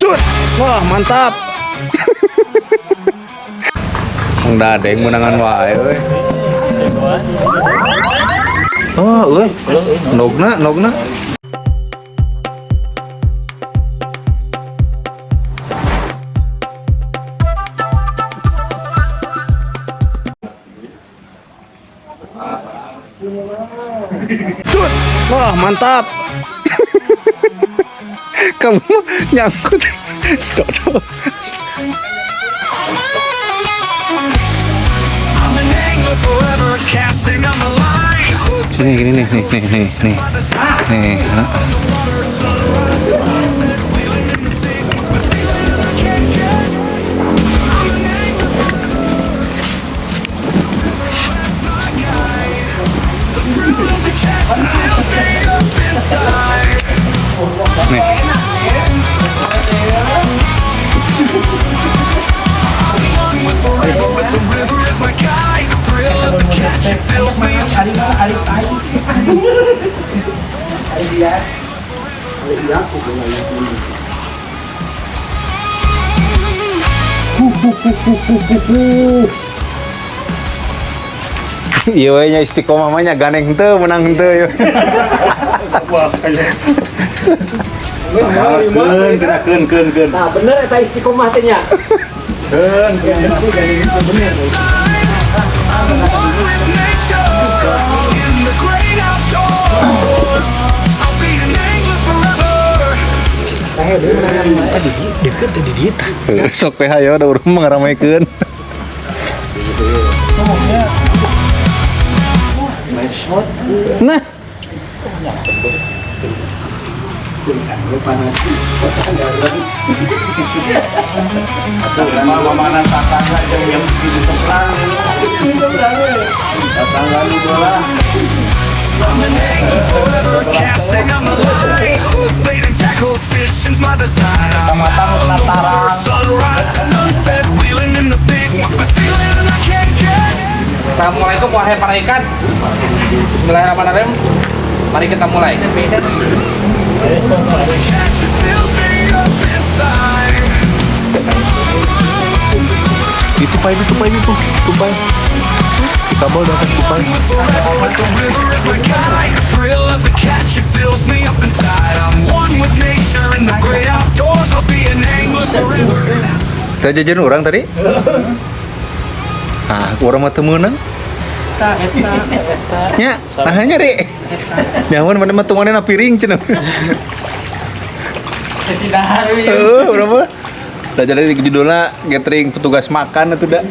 Cut. Wah, mantap. Mang Dadeng menangan wae euy. Oh, euy. Nogna, nogna. Cut. Wah, mantap. Kamu nyangkut. Dodol. I'm an angler forever, casting on the line. Sini gini nih, nih, nih, nih, nih. Nih. Sunrise to sunset, wailing in the big ones, but feeling I can't get. I'm an angler forever. That's my guide. The thrill of the catch fills me up inside. Nih. I'm one with forever, with the river as my guide. The thrill of the catch, it fills me up inside. Iya we nya istiqomah mah nya ganeng teu menang teu yeuh. Keun keun keun keun. Nah, bener eta istiqomah teh nya. Keun keun. I'm one with nature in the great outdoors. I'll be an angler forever. Deket di dieu tah. Sok we hayo da urang mah ngaramekeun. Nah, I'm an angler forever, casting on the line. Bait and tackle, fishing's my design. I'm out on the water, sunrise to sunset, wheeling in the big ones, but feeling I can't get. Assalamualaikum wahai para ikan. Bismillahirrahmanirrahim. Mari kita mulai. The catch it fills me up inside. itu tupai itu tupai itu tupai. Di kabel di atas tupai. With forever, with the river as my guide. The thrill of the catch, it fills me up inside. I'm one with nature in the great outdoors. I'll be an angler forever. Saya jajan orang tadi. Ah, urang mah teu meunang. Eta eta eta. Nya, nah nyari. Nyaman mana mah tunganna piring cenah. Kesidahar we. Heeh, berapa? Udah jadi judulnya gathering petugas makan itu dah.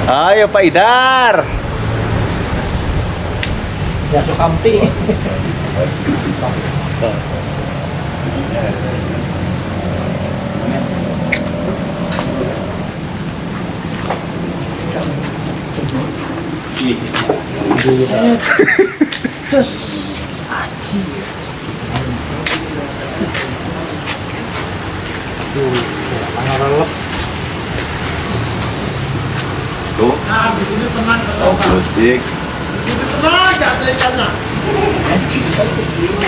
Ayo Pak Idar. Ya Sukamti. Terus anjir. Duh, mana lelep. Tuh. Oh, leutik.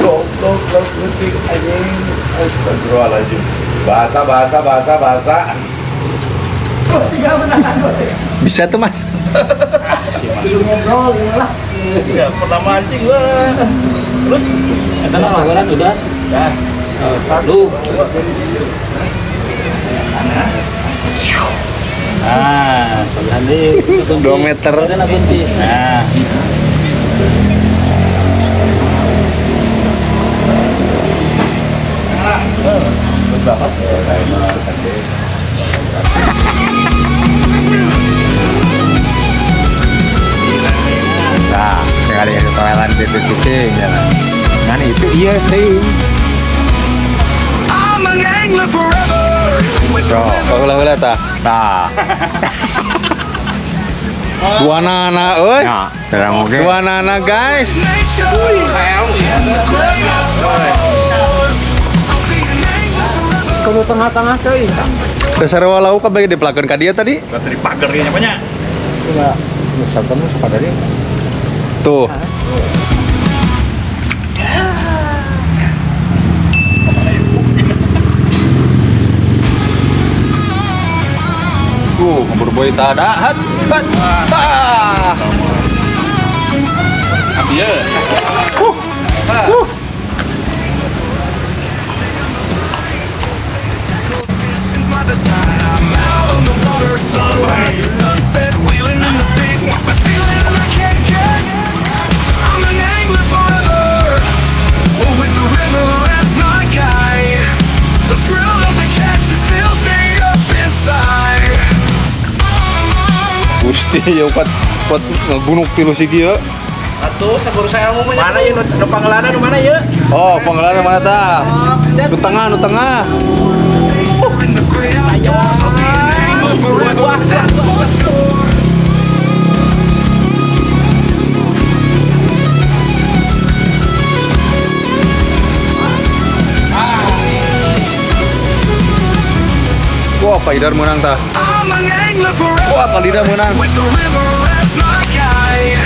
Goblok, leutik anjing. Astagfirullahaladzim. Bahasa, bahasa, bahasa, bahasa. Bisa tuh, Mas. Ngobrol lah. Ya, pertama anjing lah. Terus eta mah laporan udah. Ya. Lu. Ah, pilihan deui. 2 meter. Nah. Nah, sekali yang toleran titik-titik jalan. Kan itu iya sih. I'm an angler forever. With the Bro, heula-heula tah. Tah. Dua nana euy. Ya, terang oke. Dua nana guys. nature in the great outdoors. I'll be an angler forever. Kudu tengah-tengah cuy. Dasar walau kabeh dipelakeun ka dia tadi. Dari pagar nya banyak. Santan suka dari Tuh. Boy tada hat hat. Tah. Abi ya. Huh. Fishing's my design. I'm out on the water, sunrise to sunset, wheeling in the big ones, best feeling I can't get. I'm an angler forever, with the river as my guide. The thrill of the catch, it fills me up inside. Gusti ya kuat kuat ngagunuk tilu sigi ya. Atuh saguru saya mau Mana ya nu pangelana nu mana ya? Oh, panggilan mana tah? Nu tengah, nu tengah. In the great outdoors, I'll be an angler forever, that's for sure. Wah, Pak Idar menang tah. I'm an angler forever. Wah, Pak Idar menang. With the river as my guide.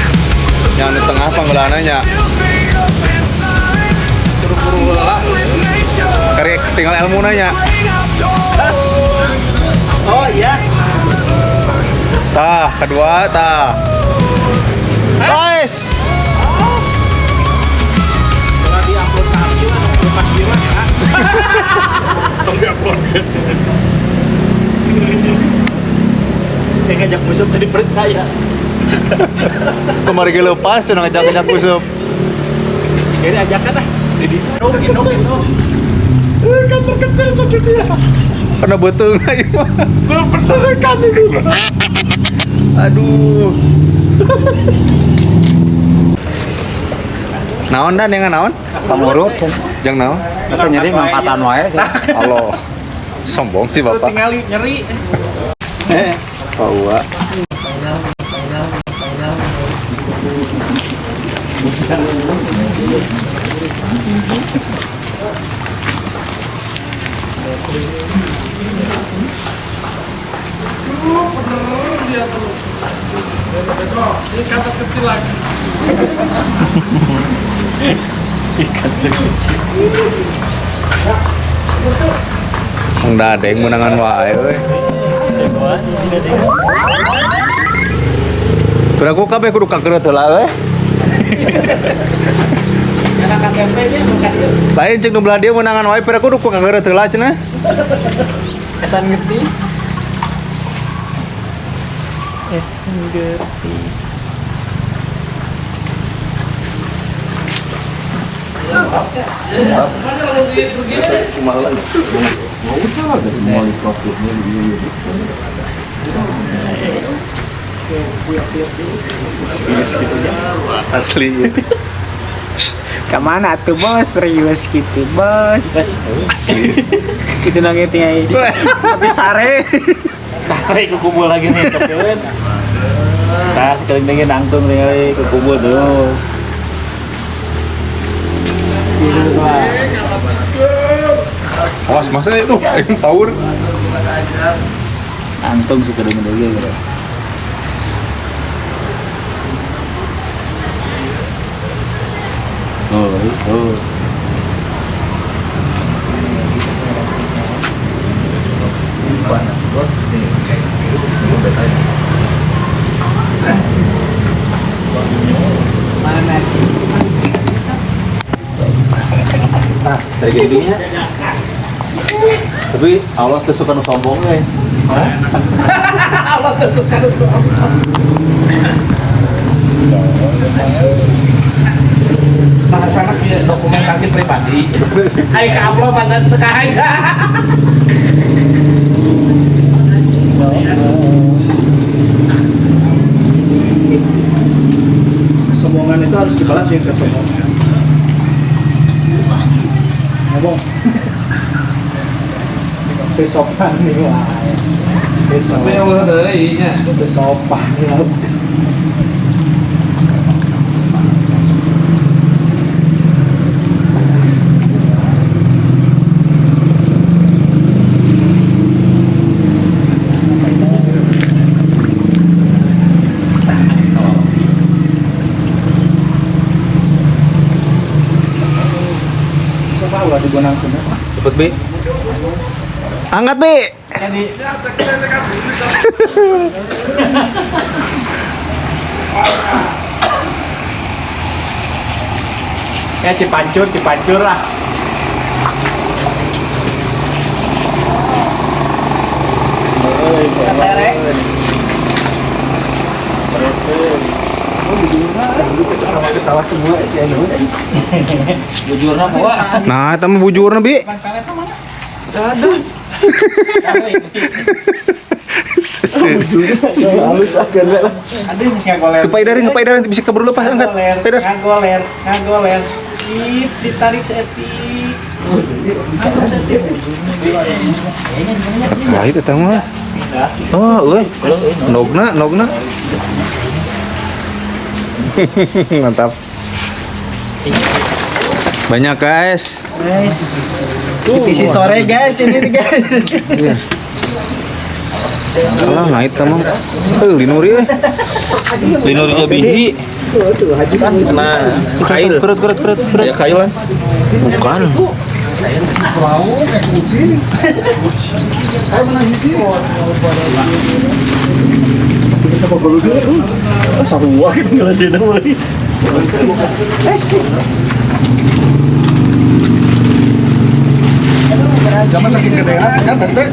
Yang di tengah panggilannya. Fills me up inside. Buru-buru lah. With nature, Karek tinggal ilmu nanya. great outdoors. Oh iya. Tah, kedua tah. Nice. Kalau di-upload ke Abi mah, lepas dia mah ya. Tong diupload. Saya ngajak musuh tadi perut saya. Kemarin ge lepas sudah ngajak-ngajak usup. Jadi ajakan ah. Jadi induk induk induk. Kan terkecil sedunia. Karena betul nggak ieu mah. Gua beneran itu. Aduh. Naon dan yang naon? Pamurut Jang naon? atau nyeri manfaatan wae. Allah. Sombong sih Lu Bapak. tinggal nyeri. Pak Uwa. Ikan terkecil lagi. Ikan terkecil. Mang Dadeng menangan wae euy. Piraku kabeh kudu kagereut heula euy. Karena KTP nya bukan itu. Lain cek nu belah dieu menangan wae piraku kudu kagereut heula cenah. Kesan ngerti. Kesan ngerti. Asli. Kemana tuh bos? Serius gitu bos. Asli. Itu nangis tinggal. Tapi sare. Tarik ke kubur lagi nih, kepeun. Nah, sekali lagi nangtung tinggal ke kubur tuh. Awas masa itu aing power. Nangtung sih kedua dulu gitu. Oh, oh. Nah, dari gini. Tapi Allah tuh suka nu sombong euy. Sana dokumentasi pribadi. Ayo ke upload pada teka aja. Kesombongan itu harus dibalas dengan kesombongan. Ngomong. Besokan nih wah. Besok. Besokan ya. Coba ulah digunakan. Cepet, Bi. Angkat, Bi. Ya Cipancur, Cipancur lah. Bujurna bawa. Nah, eta mah bujurna, Bi. Halus ah lah. Ke Pak Idar, ke Pak Idar bisa keburu lepas angkat. Pak Idar. Ngagoler, ngagoler. Ip ditarik seetik. Terkait eta mah. Oh, euy. Nogna, nogna. Mantap. Banyak, guys. Divisi sore guys ini nih guys. Iya. Alah, naik kamu. Eh, linuri euy. Linuri bihi. Nah, kail. Kerut, kerut, kerut, kerut. Ya kailan. Bukan. Sama sakit gedean kan tante.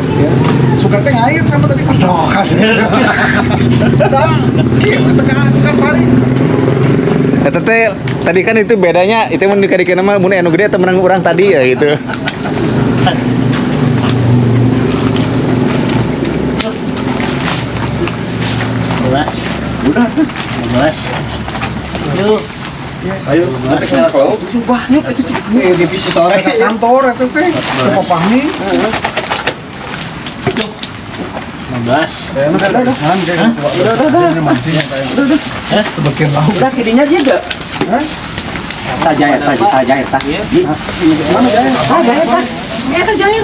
Suka teh ngait sama tadi. Aduh, kasih. Dah, kieu tekan tekan tarik. Eta teh tadi kan itu bedanya itu mun dikadikeun mah mun anu gede atau menang urang tadi ya gitu. Udah. Yuk. Ayo, nanti ke laut. Banyak itu divisi sore. Ke kantor eta teh. Ke Papahmi. 15. Kayaknya ada kan kayak udah mancing kayaknya. Hah? Sebagian laut. Udah kidinya dia enggak? Hah? Saja ya, saja, saja ya. Mana ya? Ah, jaya tah. Eta jaya.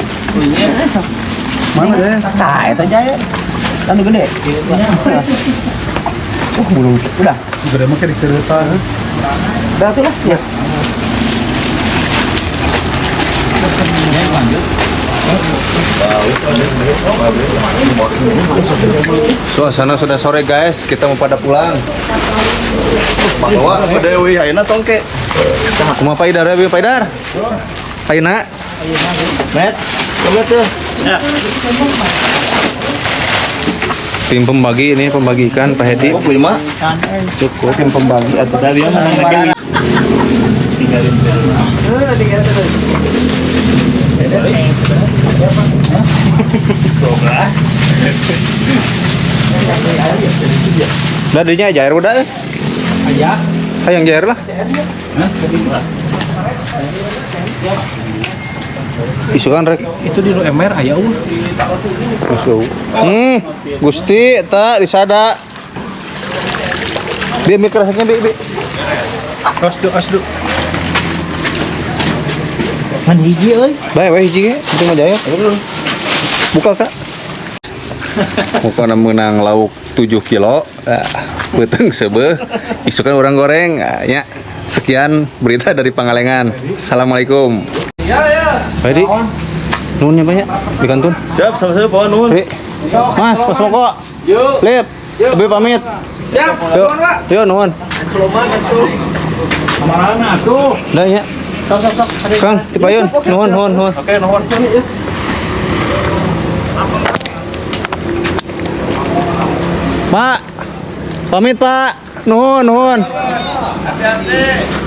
Mana ya? Tah, eta jaya. Kan gede. Belum. Udah. Gede mah kayak di kereta. Udah tuh lah. Yes. Suasana sudah sore guys, kita mau pada pulang. Bawa ke Dewi ayeuna tongke. Kumaha Pak Idar ya, Bi? Pak Idar? Pak Ina? Met, coba tuh. Ya. Tim pembagi ini pembagi ikan Pak Hedi. Cukup 5. Cukup. Tim pembagi atau Udah dia menang lagi. Tinggalin terus. Udah dinya jair udah. Aja. Hayang jair lah. Hah? Isukan rek. Itu di MR aya eueuh. Gusti eta disada. Bi ambil kerasaknya bi, bi. Asdu asdu. Man hiji euy. Bae we hiji ge, itu mah jair. Buka, Kak. Pokoknya menang lauk 7 kilo, peuteung seubeuh, isukan urang goreng, ya. Sekian berita dari Pangalengan. Assalamualaikum. Ya ya. Pak Edi, nuhun nya banyak di kantun. Siap, sama-sama Pak nuhun. Ri. Mas, Mas Moko. Yuk. Lip, lebih pamit. Siap. Yuk, yuk nuhun. Loman atuh. Kamarana atuh. Udah ya. Sok sok sok. Kang, tipayun. Nuhun, nuhun, nuhun. Oke, nuhun. Pak, pamit Pak. Nuhun, nuhun. Hati-hati.